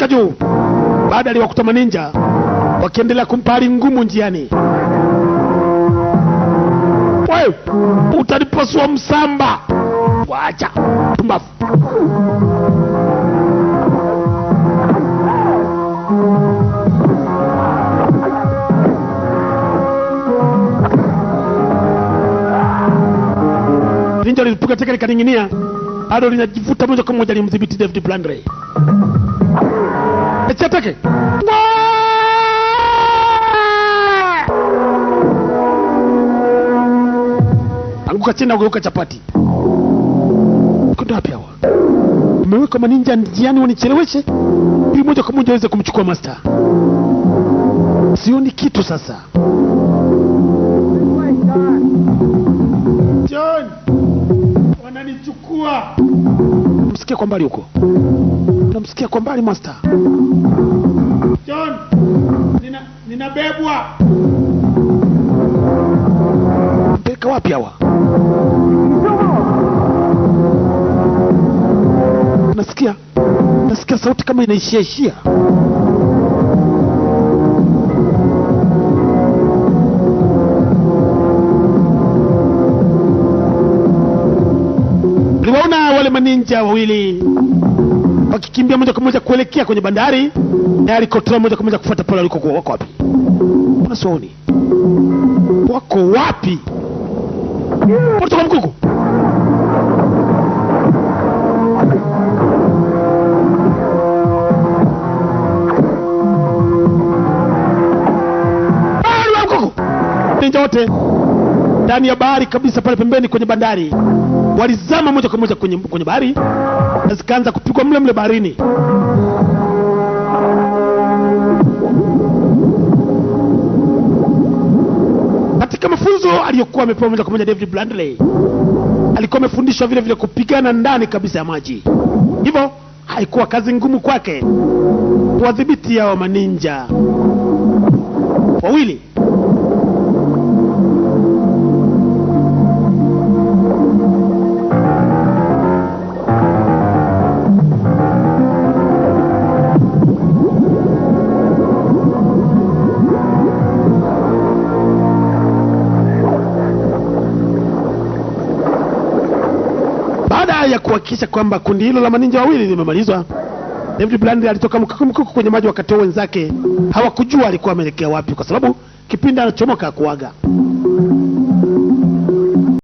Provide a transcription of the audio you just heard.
Alipofika juu, baada aliwakuta maninja wakiendelea kumpa hali ngumu njiani. Wewe utanipasua msamba. Wacha pumbavu. Ninja lilipiga teke likaning'inia, bado linajivuta moja kwa moja limdhibiti David Bradley. Achia teke. Anguka chini na kugeuka chapati. Kwenda wapi hawa? Umeweka maninja njiani wanicheleweshe ili moja kwa moja waweze kumchukua master. Sioni kitu sasa. John, wananichukua. Msikia kwa mbali huko. Namsikia kwa mbali master. John, ninabebwa. Mpeleka wapi hawa? Nasikia sauti kama inaishia ishia. Niliwaona wale maninja wawili wakikimbia moja kwa moja kuelekea kwenye bandari, na alikotoa moja kwa moja kufuata pale walikokuwa. Wako wapi? Mbona siwaoni? Wako wapi? Porto mkuku. Ninja wote ndani ya bahari kabisa pale pembeni kwenye bandari walizama moja kwa moja kwenye bahari na zikaanza kupigwa mle mle baharini. Katika mafunzo aliyokuwa amepewa moja kwa moja David Bradley, alikuwa amefundishwa vile vile kupigana ndani kabisa ya maji. Hivyo haikuwa kazi ngumu kwake kuwadhibiti hao maninja wawili. Ya kuhakikisha kwamba kundi hilo la maninja wawili limemalizwa, David Bradley alitoka mkuku kwenye maji wakati wenzake hawakujua alikuwa ameelekea wapi, kwa sababu kipindi anachomoka kuaga.